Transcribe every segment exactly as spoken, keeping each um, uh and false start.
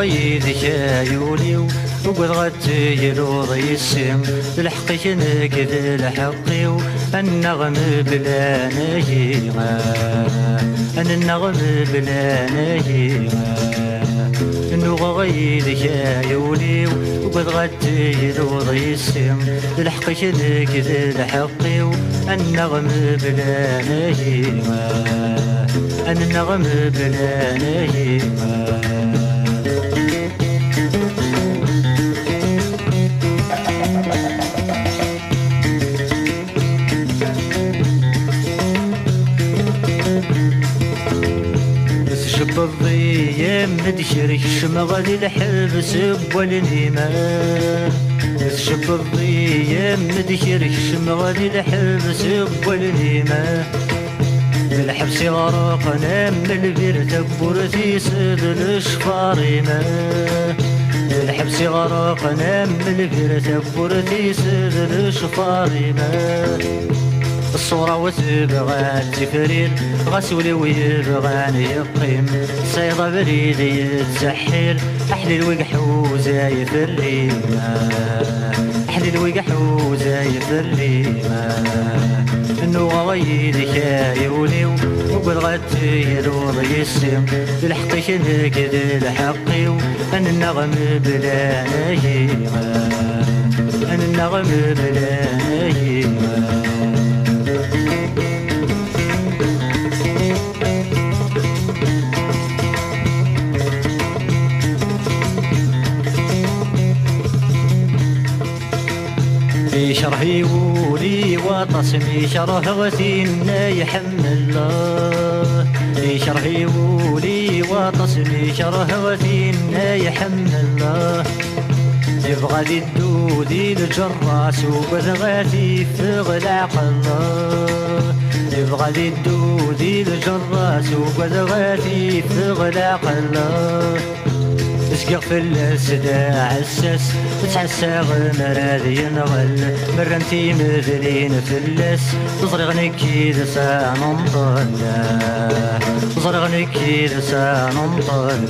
Yid-k ay ul-iw, ugadeɣ ad tegluḍ yis-i. D lḥeqq-ik nekk d lḥeqq-iw, ad nennaɣ mebla nahi. Ad nennaɣ mebla nahi. Nuɣeɣ yid-k ay ul-iw, ugadeɣ ad tegluḍ yis-i. D lḥeqq-ik nekk d lḥeqq-iw, ad nennaɣ mebla nahi. Ad nennaɣ mebla nahi. Tcebbeḍ-iyi am ddkir kecmeɣ di lḥebs n wallen-im. Tcebbeḍ-iyi am ddkir kecmeɣ di lḥebs n wallen-im. D lḥebs iɣerqen am lbir, tawwurt-is d lecfar-im. D lḥebs iɣerqen am lbir, tawwurt-is d lecfar-im. Ṣṣura-w tebɣa ad tifrir, ɣas ul-iw yebɣan yeqqim. Tesɛiḍ abrid yettseḥḥir, aḥlil wi iḥuza iferrim. Aḥlil wi iḥuza iferrim. Nuɣeɣ yid-k ay ul-iw, ugadeɣ ad tegluḍ yis-i. D lḥeqq-ik nekk d lḥeqq-iw, ad nennaɣ mebla nahi. Ad nennaɣ mebla nahi. Ikreh-iyi wul-iw aṭas mi kerheɣ tinna iḥemmel. Ikreh-iyi wul-iw aṭas mi kerheɣ tinna iḥemmel. Yebɣa ad iddu di lǧerra-s, ugadeɣ ad t-iffeɣ leɛqel. Yebɣa ad iddu di lǧerra-s, ugadeɣ ad t-iffeɣ leɛqel. Zgiɣ fell-as d aɛessas, ttɛassaɣ mi ara d-yenɣel. Mi rran timedlin fell-as, ẓriɣ nekk yid-s ad nenṭel. Ẓriɣ nekk yid-s ad nenṭel.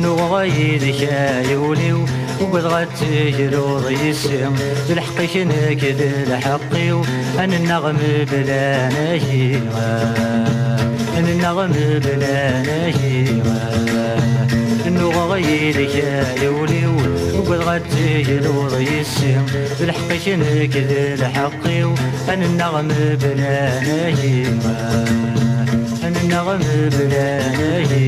Nuɣeɣ yid-k ay ul-iw, ugadeɣ ad tegluḍ yis-i. D lḥeqq-ik nekk d lḥeqq-iw, ad nennaɣ mebla nahi. Ad nennaɣ mebla nahi. Nuɣeɣ yid-k ay ul-iw, ugadeɣ ad tegluḍ yis-i. D lḥeqq-ik nekk d lḥeqq-iw, ad nennaɣ mebla nahi. Ad nennaɣ mebla nahi.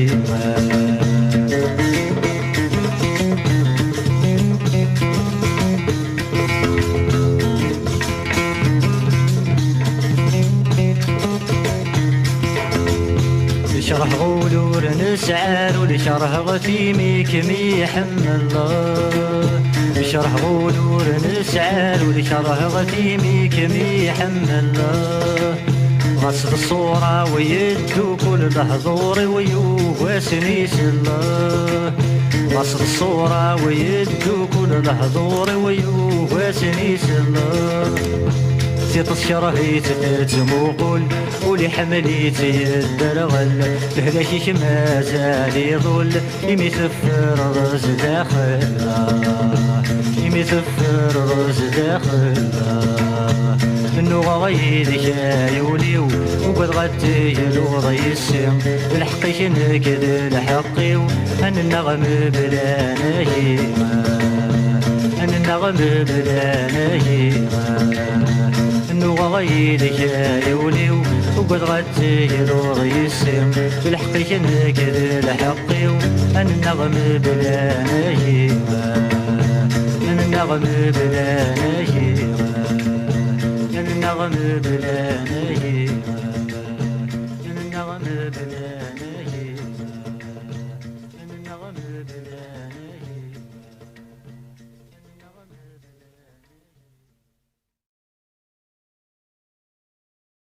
Kerheɣ ul ur nesɛar, ur kerheɣ timi kem-iḥemmel. Kerheɣ ul ur nesɛar, ur kerheɣ timi kem-iḥemmel. Ɣas d ṣṣura-w yeddukul, lehdur-iw yugi ad sen-isel. Ɣas d ṣṣura-w yeddukul, lehdur-iw yugi ad sen-isel. Tiṭ tkerh-itt tettmuqul, ul iḥemmel-itt yedderɣel. Lehlak-ik mazal iḍul, imi teffreḍ zdaxel. Imi teffreḍ zdaxel. Nuɣeɣ yid-k ay ul-iw, ugadeɣ ad tegluḍ yis-i. D lḥeqq-ik nekk d lḥeqq-iw, ad nennaɣ mebla nahi. Ad nennaɣ mebla nahi. Nuɣeɣ yid-k ay ul-iw, ugadeɣ ad tegluḍ yis-i. D lḥeqq-ik nekk d lḥeqq-iw, ad nennaɣ mebla nahi. Ad nennaɣ mebla nahi. Ad nennaɣ mebla nahi.